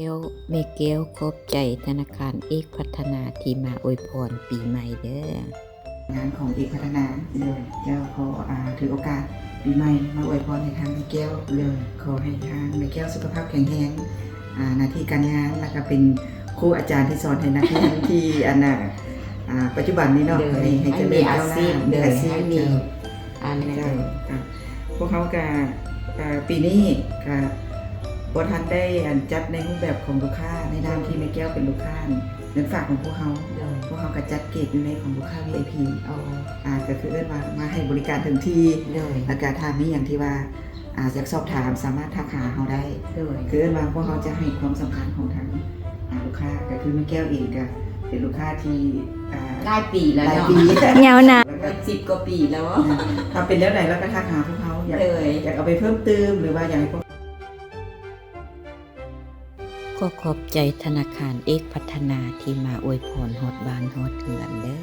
ແກ້ວ ແມ່ແກ້ວຂອບໃຈທະນາຄານເອກພັດທະນາທີ່ມາອວຍພອນປີໃໝ່ເດີ. ງານຂອງເອກພັດທະນາ ໂດຍ ແກ້ວຂໍ ອ່າ ຖືໂອກາດປີໃໝ່ມາອວຍພອນໃຫ້ທາງແມ່ແກ້ວ ໂດຍ ຂໍໃຫ້ທາງແມ່ແກ້ວສຸຂະພາບແຂງແຮງ ອ່າ ໜ້າທີ່ການງານ ແລ້ວກໍເປັນຄູອາຈານທີ່ສອນໃຫ້ນັກຮຽນທີ່ ອັນນ່າ ອ່າ ປັດຈຸບັນນີ້ເນາະ ໂດຍ ໃຫ້ ໃຫ້ຈະເລີນກ້າວໜ້າ ໃຫ້ມີອາຊີບ ໃຫ້ມີອາຊີບ ໂດຍ ເຈົ້າ ອັນນີ້ ເຈົ້າ ເຈົ້າ ພວກເຮົາກະ ເອີ ປີນີ້ກະບໍ່ທັນໄດ້ ອັນ ຈັດໃນຮູບແບບຂອງລູກຄ້າ ໃນນາມທີ່ແມ່ແກ້ວເປັນລູກຄ້າເງິນຝາກຂອງພວກເຮົາ ໂດຍ ພວກເຮົາກະຈັດເກດຢູ່ໃນຂອງລູກຄ້າ ວີໄອພີ ອໍ ອາ ກະຄືເອີ້ນວ່າມາໃຫ້ບໍລິການເຖິງທີ່ ໂດຍ ແລ້ວກະຖ້າມີຫຍັງທີ່ວ່າ ອາ ຢາກສອບຖາມສາມາດທັກຫາເຮົາໄດ້ ໂດຍ ຄືເອີ້ນວ່າພວກເຮົາຈະໃຫ້ຄວາມສຳຄັນຂອງທາງ ອາ ລູກຄ້າ ກະຄືແມ່ແກ້ວເອງກະເປັນລູກຄ້າທີ່ ອາ ຫຼາຍປີແລ້ວເນາະ ຫຼາຍປີ ຍາວນານ ແລ້ວກະສິບກວ່າປີແລ້ວ ຖ້າເປັນແນວໃດລະກະທັກຫາພວກເຮົາ ຢາກ ໂດຍ ຢາກເອົາໄປເພີ່ມຕື່ມ ຫຼືວ່າຢາກໃຫ້ພວກ ຂໍຂອບໃຈທະນາຄານເອກພັດທະນາທີ່ມາອວຍພອນຮອດບ້ານຮອດເຮືອນເດີ.